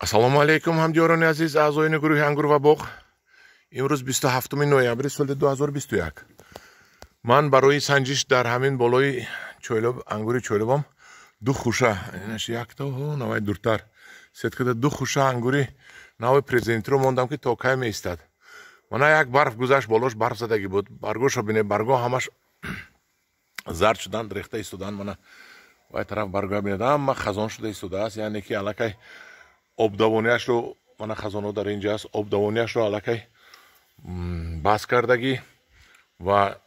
Ассалому алайкум ҳамдиёрони азиз, аъзоёни гурӯҳи Ангур ва боғ. Имрӯз 27 ноябри соли 2021. Ман барои санҷиш дар ҳамин болои чойлоб, ангури чойлобам ду хуша, инаш якто навай дуртар сеткада ду хуша ангури нави президентро мондам, ки то кай меистад. Мана як барф гузашт, болош барф задагӣ буд. Баргошо бинед, барго ҳамаш зард шуданд, рехта истоданд. Мана вай тараф баргоя бинед, ҳама хазон шуда истодааст, яъне ки аллакай обдавонияшро, мана хазонҳо дар инҷа аст, обдавонияшро аллакай бас кардагӣ ва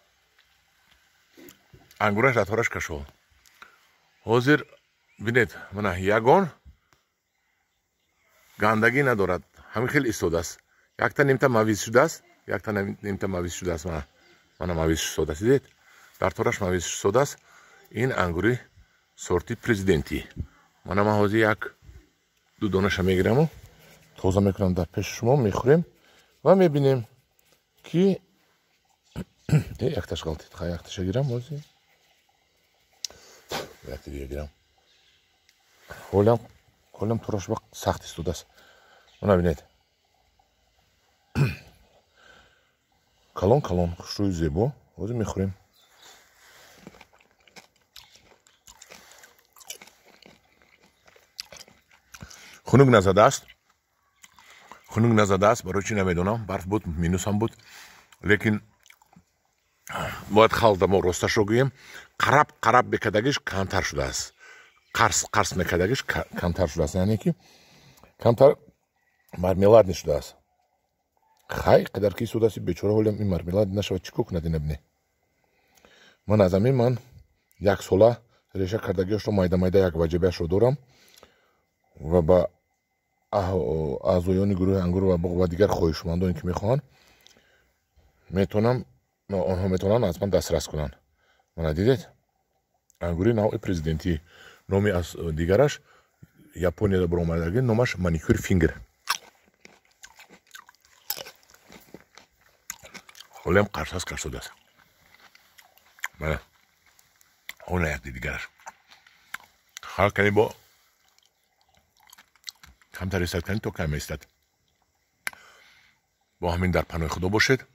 ангураш датораш кашол. Ҳозир бинед, мана ягон гандагӣ надорад, ҳамин хел истодааст. Якта нимта мавиз шудааст, якта нимта мавиз шудааст, мана мавиз шудааст, дидед? Дар тораш мавиз шудааст. Ин ангури сорти президентӣ. Мана ман ҳозир як ду донаша мегираму тоза мекунам, дар пеши шумо мехӯрем ва мебинем, ки якташ ғалтид. Ха, якташа гирам, ҳозир якта дига гирам. Ҳолям тораш ба сахт истодааст. Мана бинед, калон калон, хушрӯи зебо. Ҳозир мехӯрем. Хунук назадааст, хунук назадааст, барои чӣ намедонам. Барф буд, минусам буд, лекин бояд халда мо росташро гӯем, қараб қараб мекардагиш камтар шудааст, қарс қарс мекардагиш камтар шудааст, яъне ки камтар мармеладни шудааст. Хай, қадар ки истодааст бечора, ҳолям ин мармелад нашавад, чӣ кор кунад? Ина бинед, ман аз ҳамин ман як сола реша кардагиашро майда майда як ваҷабиашро дорам ва ба аъзоёни гурӯҳи Ангур ва боғ ва дигар хоҳишмандоне, ки мехоҳанд, метавонам, онҳо метавонанд аз ман дастрас кунанд. Мана дидед, ангури навъи президентӣ, номи аз дигараш Японияда баромадагӣ, номаш маникюр фингер. Ҳолиам қарсас карсодааст. Мана ҳола якди дигараш ҳар кани бо камтар истад, кани то кам истад. Бо ҳамин дар паноҳи Худо бошед.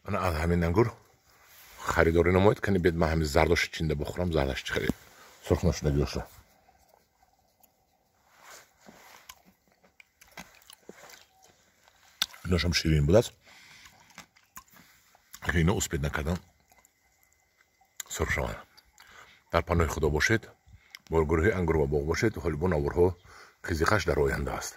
Ана аз ҳамин ангур харидорӣ намоед. Кани бед, ман ҳамин зардоша чинда бихӯрам, зардаш чӣ хеле сурх нашудагиошро. Иношам ширин будааст, ки ино успед накардан сурх шаванд. Дар паноҳи Худо бошед, бо гурӯҳи Ангур ва боғ бошед. Ҳоли бо наворҳо қизиқаш дар оянда аст.